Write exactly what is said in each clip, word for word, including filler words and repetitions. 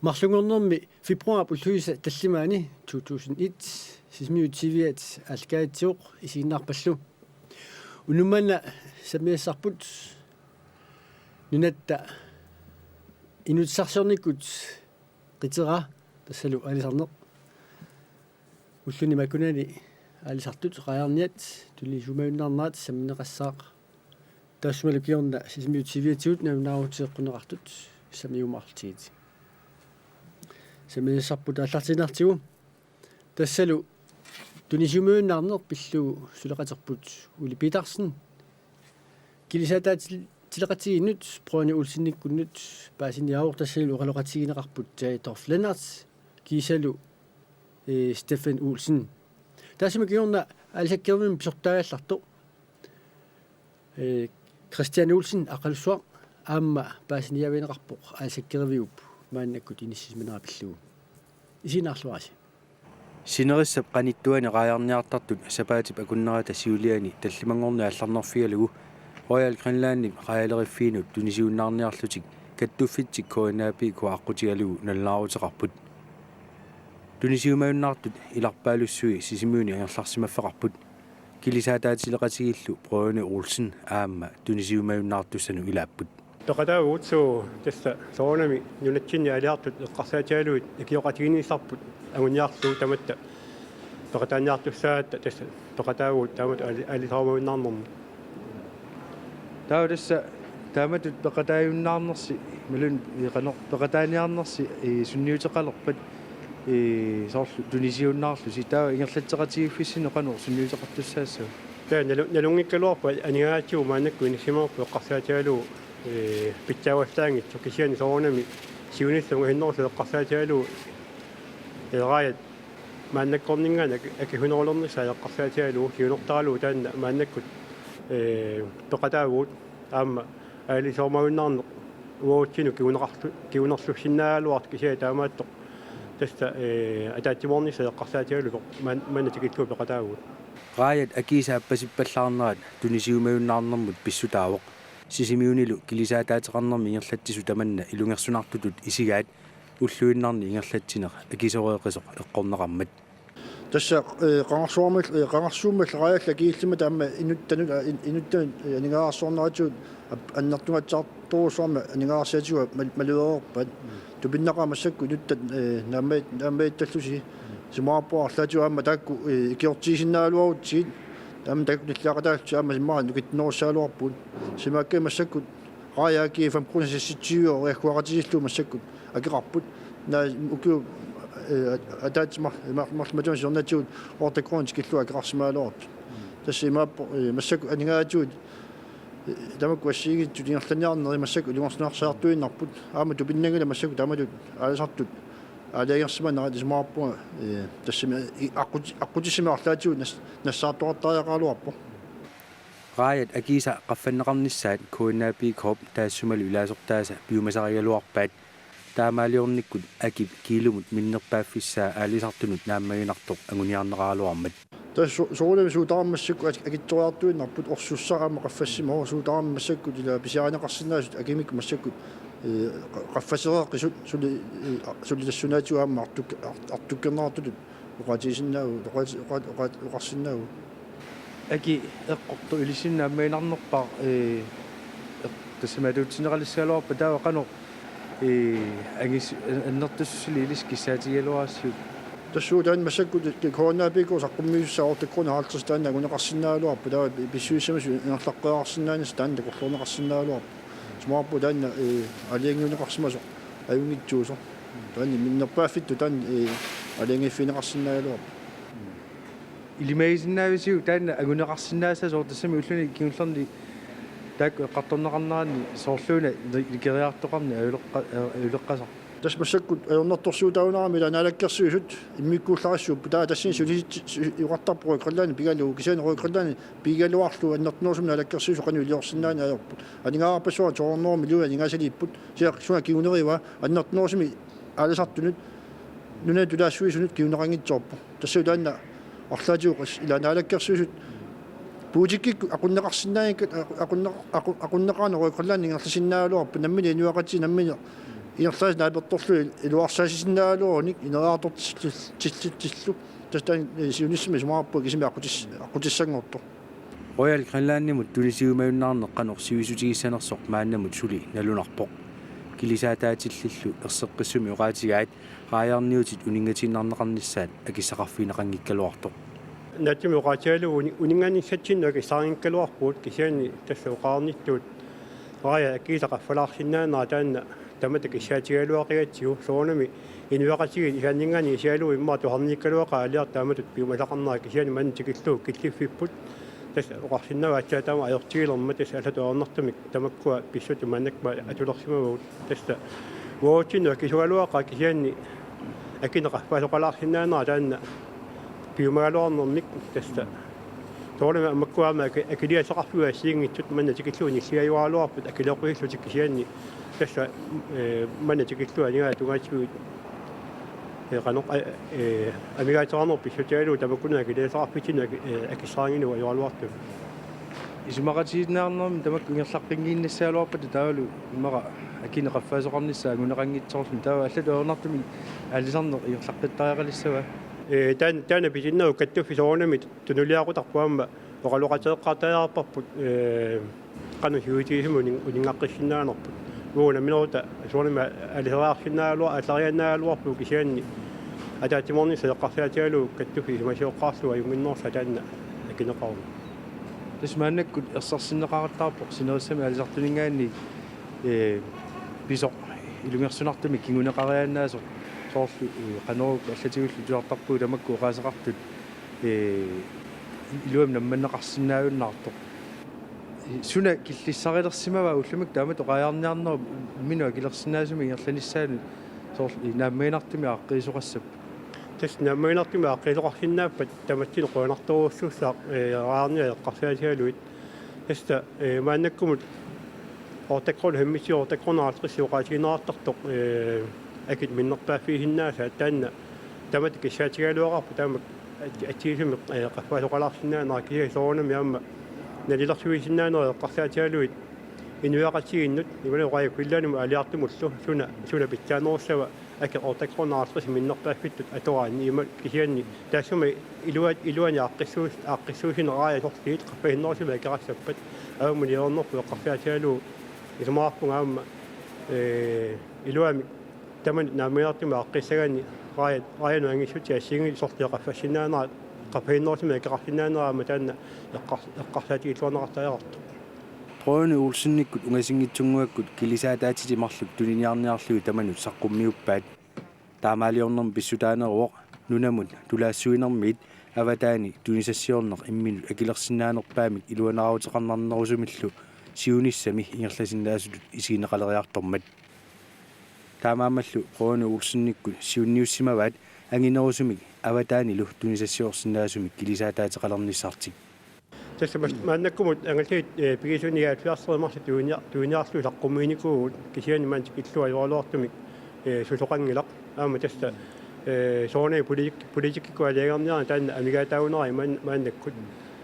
Marlunngornermi februaarip ulluisa tallimaani to tusind et Sisimiut T V-at aallakaatitsivoq, isiginnaarpallu. Unnuk manna sammisassarput nunatta inuussutissarsiornikkut qiteraa, tassalu aalisarneq. Ulluni makkunani aalisartut raajarniat tunisiumajunnaarnerat sammineqassaaq. Taassumalu kingorna Sisimiut T V-atigut nalunaarutigeqqunneqartut sammiumaarlutigit. Sammisassarput aallartiinnartigu. Tassalu tunisiumajunnaarneq pillugu suleqaterput Ole Petersen. Kilisaataatileqatigiinnut Brødrene Olsenikkunnut paasiniaavoq, tassalu oqaloqatigineqarput Jay Dorf Lennert kiisalu, eh, Steffen Olsen. Taassuma kingorna aalisakkeriviup pisortaagallartoq, eh, Christian Olsen Aqqalussuaq aamma paasiniaavigineqarpoq aalisakkeriviup maannakkut inissisimanera pillugu. Isiginnaarluarisi. Sinerissap qanittuani raajarniartartut sapaatip akunnerata siuliani tallimanngorneq aallarnerfigalugu Royal Greenlandip raajaleriffiinut tunisiunnaarniarlutik kattuffitsik K N A P K aqqutigalugu nalunaaruteqarput. Tunisiumajunnaartut ilarpaalussui Sisimiuni angerlarsimaffeqarput. Kilisaataatileqatigiillu Brødrene Olsen aamma tunisiumajunnaartussanut ilaapput. Peqataavugut suu tassa soorunami nunatsinni aalisartut eqqarsaatigalugit ikioqatigiinnissarput anguniarlugu tamatta peqataaniartussaatta tassa peqataavugut taamatut aali-, aalisarumajunnaarnermut. Taava tassa taamatut peqataajunnaarnersi, imaluunniit qanoq peqataaniarnersi, ii, sunniuteqalerpat, ii, soorlu tunisiunnaarlusi, taava ingerlatseqatigiiffissinnut qanoq sunniuteqartussaassava? Taava nalu-, nalunngikkaluarpoq aningaasatigut maannakkut inissisimavarput eqqarsaatigalugu, ii, pitsaavallaanngitsoq, kisianni soorunami siunissaq angusinnerusut eqqarsaatigalugu, ii, raajat maannakkorninngaanniit aki-, akisunerulernissaat eqqarsaatigalugu siunertaralugu taanna maannakkut, ee, peqataavugut aamma aalisarumajunnaarneq uagutsinnut kinguneqarlu-, kingunerlussinnaagaluartoq, kisianni taamaattoq tassa, ee, ataatsimoornissaq eqqarsaatigalugu man-, manna tikillugu peqataavugut. Raajat akiisa appasippallaarnerat tunisiumajunnaarnermut pissutaavoq. Sisimiunilu kilisaataateqarnermi ingerlatsisut tamanna ilungersunartutut isigaat ulluinnarni ingerlatsineq akisoreeqisoq eqqorneqarmat. Tassa, ee, qangarsuarmil-, ee, qangarsuummalli raajalli akiillimmata aamma inuttanut, aa, in-, inuttanut, ee, aningaasarsiorneratigut ap-, annertugatsiartorujussuarmik aningaasarsiatigut mal-, malugereerpaat. Tupinnaqaaq massakkut inuttat, ee, naamma-, naammattallusi. Isumaqarpunga arlaatigut aamma taakku, ee, ikiortigisinnaagaluarutsigit. Aamma taakku nilliaqataallutik aamma immaqa nukittunerussaagaluarpugut. Isumaqarpunga massakkut raajat akii fem kroner seksogtyve øre agguaqatigiillugu massakkut akeqarput. Naak ukiut, ee, at-, ataatsimoorluni mar-, marluk matuma siornatigut otte kroner tikillugu akeqarsimagaluartut. Tassa imaappoq, ee, massakkut aningaasatigut, ee, tamakku assigiinngitsut ingerlanniarneri massakkut ilungersunarsiartuinnarput. Aamma tupinnanngilaq massakkut taamatut aalisartut aalajangersimanerat, isumaqarpunga, ee, tassami i-, aqqut-, aqqutissamik arlaatigut nas-, nassaartoqartariaqaraluarpoq. Raajat akiisa qaffanneqarnissaat K N A P K-p taassumalu ilaasortaasa piumasarigaluarpaat. Taamaaliornikkut akip kiilumut minnerpaaffissaa aalisartunut naammaginartoq anguniarneqaraluarmat. Tassa so-, soorunami suut tamarmik massakkut ak-, akitsoriartuinnarput, orsussaq aamma qaffassimavoq, suut tamarmik massakkut ila pisiarineqarsinnaasut akimikkut massakkut, ee, qa-, qaffasereeqqisut suli, ee, a-, suli tassuunaatigut aamma artuk-, art-, artukkerneqartutut oqaatigisinnaavugut, oqaati-, oqaat-, oqaat-, oqarsinnaavugut. Aki eqqortoq ilissinnut naammaginarnerpaaq, ee, eq-, tassami atuutsinneqalissagaluarpat, taava qanoq, ee, angis-, an-, annertussusili ilissi kissaatigigaluarpasiuk? Tassa uagut taanna massakkut K N A P K saqqummiussaat otte kroner halvtreds taanna anguneqarsinnaagaluarpoq, taava pi-, pissusissamisut ingerlaqqeqarsinnaanissaq taanna takorloorneqarsinnaagaluarpoq. Isumaqarpunga taanna, ee, aalajangiunneqarsimasoq ajunngitsuusoq. Taanna minnerpaaffittut taanna, ee, aalajangiiffigineqarsinnaagaluarpoq. Ilimagisinnaavisiuk taanna anguneqarsinnaassasoq, tassami ulluni kingullerni taakku eqqartorneqarneranni soorluuna ni-, nikeriartoqarneq ajuleqqa-, ee, ajuleqqasarpoq? Tassa massakkut ajornartorsiutaagunarami ila Naalakkersuisut immikkuullarissuupput, taava tassani suli-, su-, oqartarpoq Royal Greenlandip pigalugu, kisianni Royal Greenlandip pigigaluarlugu annertunerusumik Naalakkersuisut qanoq iliorsinnaaneq ajorput. Aningaasarpassuarnik to hundrede millioner aningaasaliipput. Kisianni suna kingunerivaa, annertunerusumik aalisartunut, nunanut tulaassuisunut kinguneqanngitsoorpoq. Tassalu taanna arlaatigut qas-, ila Naalakkersuisut politikkikkut aqunneqarsinnaanngikkaat, aqunneq-, aqu-, aqunneqarneq Royal Greenlandimi ingerlasinnaagaluarpoq, nammineq inuiaqatigiit nammineq Ingerlaannaq naapertorlugu iluarsaassinnaagaluarunik ineriartortillillu, tassa taanna siunissami isumaqarpunga kisimi aqqutis-, aqqutissanngortoq. Royal Greenlandimut tunisiumajunnaarneq qanoq sivisutigissanersoq maannamut suli nalunarpoq. Kilisaataatillillu erseqqissumik oqaatigaat raajarniutit uninngatiinnarneqarnissaat akissaqarfigineqanngikkaluartoq. Naatsumik oqaatigalugu uni-, uninnganissatsinnut akissarinngikkaluarpugut, kisianni tassa oqarnittut raaja akiisa qaffalaarsinnaanera taanna tamatta kissaatigigaluaqigatsigu, soorunami inuiaqatigiit isaanninngaanniit isigalugu immaqa tusarniikkaluaqaat aalajartut taamatut piumasaqarnera, kisianni manna tikillugu killiffipput. Tassa oqarsinnaavaat aatsaat taama ajortigilermat, tassa allatut ajornartumik tamakkua pissutsit maannakkut atulersimavagut. Tassa uagutsinnut akisugaluaqaaq, kisianni akineq qaffaasoqalaarsinnaanera taanna piumagaluarnermik. Tassa soorunami makkua aamma aki-, akiligassaqarfiup assigiinngitsut manna tikillugu nilliajuaraluarput akileeqqussillutik, kisianni tassa, ee, manna tikillugu anigaat tungaatigut, ee, qanoq, ee, ee, amigaateqarneq pissutigalugu tamakkununnga akiligassaqarfitsinnut aki-, ee, akissarinngilagut ajoraluartumik. Isumaqatigiinnaarnermi tamakku ingerlaqqinngiinnassagaluarpata taavalu immaqa akineq qaffaasoqarnissaa anguneqanngitsoorluni, taava allatut ajornartumik aalisarneq ingerlaqqittariaqalissava? Ee, taan-, taanna pitinnagu kattuffiup soorunami tunuliaqutarpoq aamma oqaloqateeqqaartariaqarparput, ee, qanoq sivisutigisumik unin-, uninngaqqissinnaaneraat. Uagut nammineerluta soorunami aalisariarsinnaagaluar-, aalisariannaagaluarpugut, kisianni ataatsimoornissaq eqqarsaatigalugu kattuffiup isumasioqqaarlugu ajunnginnerussaaq taanna akineqarneq. Tassa maannakkut ersersinneqaqattaarpoq sinerissami aalisartuninngaanniit, ee, pisoq ilungersunartumik kinguneqariaannaasoq, soorlu, ee, Qanorooq allatigullu tusartarpugut tamakku oqaaseqartut, ee, iluamik nammanneqarsinnaajunnaartoq. Suna killissarilersimava ullumikkut taamatut raajarniarnerup imminut akilersinnaasumik ingerlanissaanut, soorlu naammaginartumik aaqqiisoqassappat? Tassa naammaginartumik aaqqiisoqarsinnaappat tamatsinnut qujanartorujussuussaaq, ee, raajarniat eqqarsaatigalugit. Tassa, ee, maannakkumut otte kroner femogtyve, otte kroner halvtreds oqaatigineqartartoq, ee, akit minnerpaaffigisinnaasai, taanna tamatta kissaatigigaluaqaarput, taama at-, atsigisumik, ee, qaffaasoqalaarsinnaanera, kisianni soorunami aamma nalilersuisinnaanera eqqarsaatigalugit inuiaqatigiinnut, imaluunniit Royal Greenlandimut aalajartumullu suna, suna pitsaanerussava akit otte kroner halvtreds minnerpaaffittut atoraanni, ima kisianni taassuma ilua-, iluani aaqqissuus-, aaqqissuussineq raaja sorliit qaffasinnerusumik akeqassappat, aamma niuernerput eqqarsaatigalugu isumaqarpunga aamma, ee, iluamik tamanut naammaginartumik aaqqissagaanni raaja, raajanut angissutsit assigiinngitsut sorliit qaffassinnaanera, qaffasinnerusumik akeqarsinnaanera aamma taanna eqqar-, eqqarsaatigilluarneqartariaqartoq. Troja Olsenikkut ungasinngitsunnguakkut kilisaataatitit marluk tuniniarniarlugit tamanut saqqummiuppaat. Taamaaliornermi pissutaaneruvoq nunamut tulaassuinermiit avataani tunisassiorneq imminut akilersinnaanerpaamik iluanaaruteqarnarnerusumillu siunissami ingerlasinnaasutut isigineqaleriartormat. Taamaammallu Troja Olsenikkut siunniussimavaat anginerusumik avataanilu tunisassiorsinnaasumik kilisaataateqalernissartik. Tassa mas-, maannakkumut angalasiit, ee, pigisunik halvfjerdseri marluk tunia-, tuniarlugit saqqummiinikuuvugut, kisianni maanna tikillugu ajoraluartumik, ee, susoqanngilaq. Aamma tassa, ee, soorunami politik-, politikkikkut aalajangerniarneq taanna amigaataagunarami maan-, maannakkut.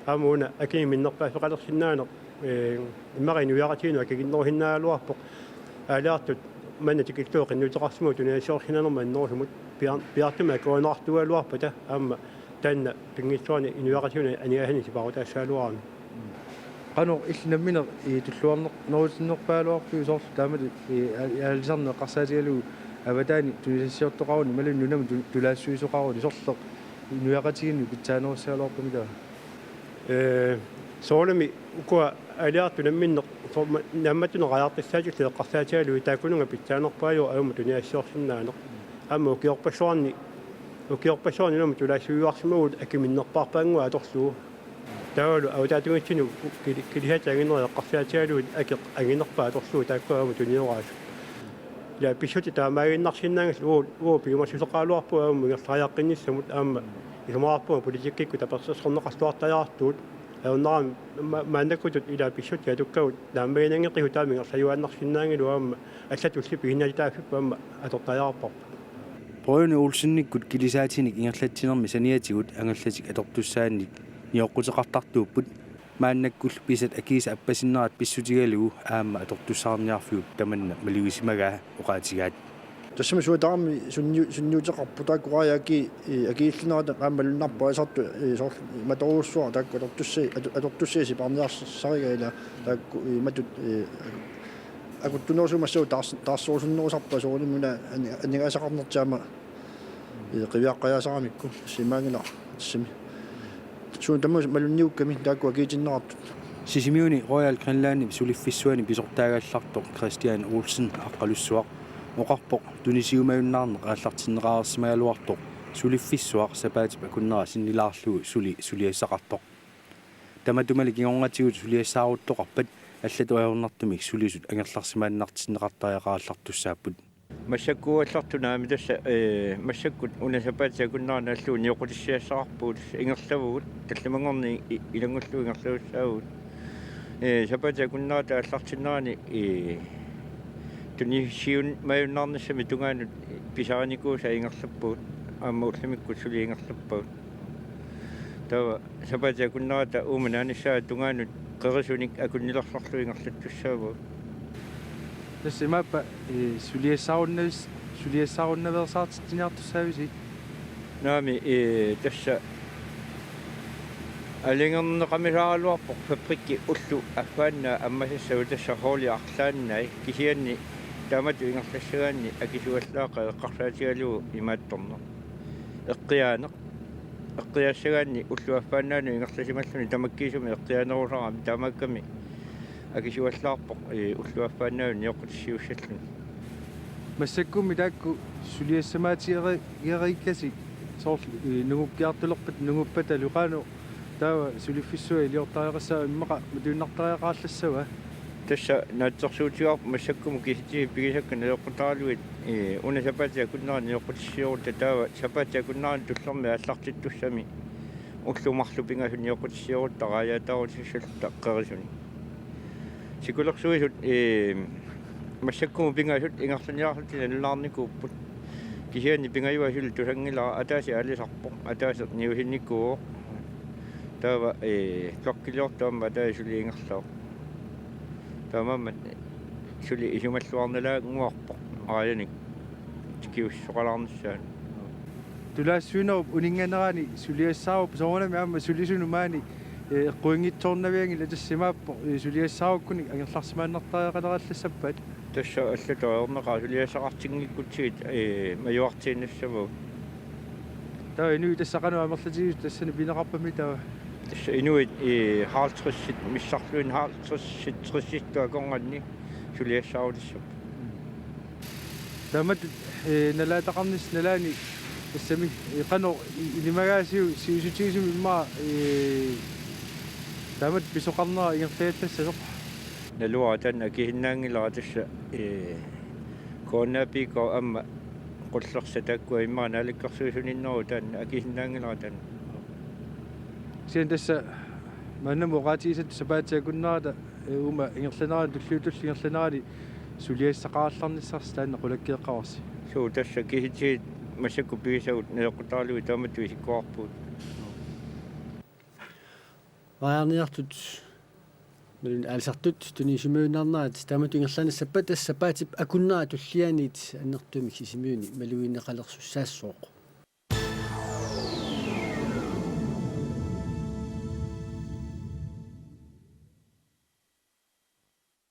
Aamma una akini minnerpaaffeqalersinnaaneq, ee, immaqa inuiaqatigiinnut akikinnerusinnaagaluarpoq. Aalajartut manna tikillugu qinnuteqarsimavoq tunisassiorsinnaanermut annerusumut, piar-, piaartumik akuerineqartuugaluarpata aamma taanna pinngitsoorani inuiaqatigiinnut aningaasanik sipaarutaassagaluarami. Qanoq illit nammineq, ii, tulluarner-, nerutinnerpaagaluarpiuk soorlu taamatut, ii, aa-, aalisarneq eqqarsaatigalugu avataani tunisassiortoqaruni imaluunniit nunamut tu-, tulaassuisoqaruni, sorleq inuiaqatigiinnut pitsaanerussagaluarpamita? Ee, soorunami ukua aalajartut namminneq soorlu naammattunik raajartussaatillit eqqarsaatigalugit taakkununnga pitsaanerpaajuvoq ajormut tunisassiorsinnaaneq. Aamma ukiorpassuarni, ukiorpassuarni nunamut tulaassuiuarsimavugut aki minnerpaarpaannguaq atorlugu. Taavalu avataatinngutsinnut kili-, kilisaatit anginerit eqqarsaatigalugit akeq anginerpaaq atorlugu, taakkua aamma tunioraasut. Ila pissutsit taamaaginnarsinnaanngillat, uagut, uagut piumassuseqaraluarpugut aamma ingerlariaqqinnissamut, aamma isumaqarpunga politikkikkut tapersersorneqarluartariaqartugut. Ajornarami ma-, maannakkutut ila pissutsit atukkagut naammaginanngeqigit taama ingerlajuaannarsinnaanngilagut, aamma allatulli pisinnaatitaaffipput aamma atortariaqarparput. Troja Olsenikkut kilisaatinik ingerlatsinermi saniatigut angallatik atortussaannik nioqquteqartartuupput. Maannakkullu pisat akiisa appasinnerat pissutigalugu aamma atortussaarniarfiup tamanna malugisimagaa oqaatigaat. Tassami suatarami sunniu-, sunniuteqarpoq taakku raajat akii, eh, akiillinerata aamma malunnarpoq asartu, eh, soorlu matorujussuaq taakku atortussi-, atu-, atortussiat sipaarniarsarigaat ila taakku, eh, matut, eh, akuttunerusumik massakkut taars-, taarserusunnerusarpaa soorunami una ani-, aningaasaqarnertik aamma, eh, qiviaqqajaasaramikku simaanngilaq tassami. Suut tamaasa malunniukkami taakku akiitinneqartut. Sisimiuni Royal Greenlandip suliffissuani pisortaagallartoq Christian Olsen Aqqalussuaq oqarpoq tunisiumajunnaarneq aallartinneqareersimagaluartoq suliffissuaq sapaatip akunnera sinnilaarlugu suli suliassaqartoq. Tamatumali kingornatigut suliassaaruttoqarpat allatut ajornartumik sulisut angerlarsimaannartinneqartariaqarallartussaapput. Massakkuugallartut naamik tassa, eh, massakkut una sapaatip akunnera naallugu nioqqutissiassaqarpugut, ingerlavugut, tallimanngorneq i-, ilanngullugu ingerlassaavugut. Eh, sapaatip akunnerata aallartinnerani, eh, tunisiumajunnaarnissamik tungaanut pisarinikuusaat ingerlappagut, aamma ullumikkut suli ingerlappagut. Taava sapaatip akunnerata uuma naanissaata tungaanut qerisunik akunnilersorlugu ingerlattussaavagut. Tassa imaappa, eh, suliassaarunnavis-, suliassaarunnaveersaartitsiniartussaavisi? Naamik, eh, tassa aalajangerneqamisaaraluarpoq fabrikki ulloq affaannaa ammasassasoq tassa holdip arlaannai, kisianni taamatut ingerlassagaanni akisuallaaqaaq eqqarsaatigalugu imaattorneq. Eqqiaaneq. Eqqiaassagaanni ulloq affaannaanut ingerlasimalluni tamakkiisumik eqqiaanerusarami, taamaakkami akisuallaarpoq, eh, ulloq affaannaanut nioqqutissiuussalluni. Massakkummi taakku suliassamaatigereerikkasi soorlu, eh, nungukkiartulerpat nunguppatalu qanoq taava suliffissuaq iliortariaqassaava, immaqa matuinnartariaqarallassava? Tassa naatsorsuutigaarput massakkumut kisitsisut pigisakka nioqqutaralugit, eh, una sapaatip akunnera nioqqutissiuarutta, taava sapaatip akunnerani tullermi aallartittussami ullut marluk pingasut nioqqutissiuarutta raajaataarutissalluta qerisunik. Sikulersuisut, eh, massakkumut pingasut ingerlaniarlutik nalunaarnikuupput. Kisianni pingajuat suli tusanngilara, ataaseq aalisarpoq, ataaseq niusinnikuuvoq. Taava, eh, klokkiliortoq aamma ataaseq suli ingerlavoq. Taamaammat suli isumalluarnalaannguarpoq raajanik tikiussoqalaarnissaanut. Tulaassuinerup uninnganerani suliassaarup soorunami aamma sulisunut maani, eh, eqquinngitsoornavianngilaq, tassa imaappoq, eh, suliassaarukkunik angerlarsimaannartariaqalerallassappata? Tassa allatut ajornaqaaq, suliassaqartinngikkutsigit, eh, majuartiinnassavagut. Taava inuit tassa qanoq amerlatigisut tassani pineqarpammi taava? Tassa inuit, eh, halvtredsit missarluinnaq halvtredsit tressit akornanni suliassaarutissapput. Taamatut, eh, nalaataqarnissaq nalaani tassami, eh, qanoq i-, ilimagaasiuk sivisutigisumik immaqa, eh, taamatut pisoqarnera ingerlagallassasoq? Naluara, taanna akisinnaanngilara tassa, eh, K N A P-kut aamma Qullersaq taakkua immaqa Naalakkersuisuninneruvoq, taanna akisinnaanngilara taanna. Kisianni tassa maannamut oqaatigisattut sapaatip akunnerata, eh, uuma ingerlanerani, tulliuttullu ingerlanerani suliassaqarallarnissarsi taanna qulakkeeqqavarsi? Suu, tassa kisitsit massakkut pigisagut nioqqutaralugit taamatut isikkoqarpugut. Raajarniartut, imaluunniit aalisartut tunisiumajunnaarnerat taamatut ingerlaannassappat, tassa sapaatip akunnera tullianiit annertuumik Sisimiuni malugineqalersussaassooq.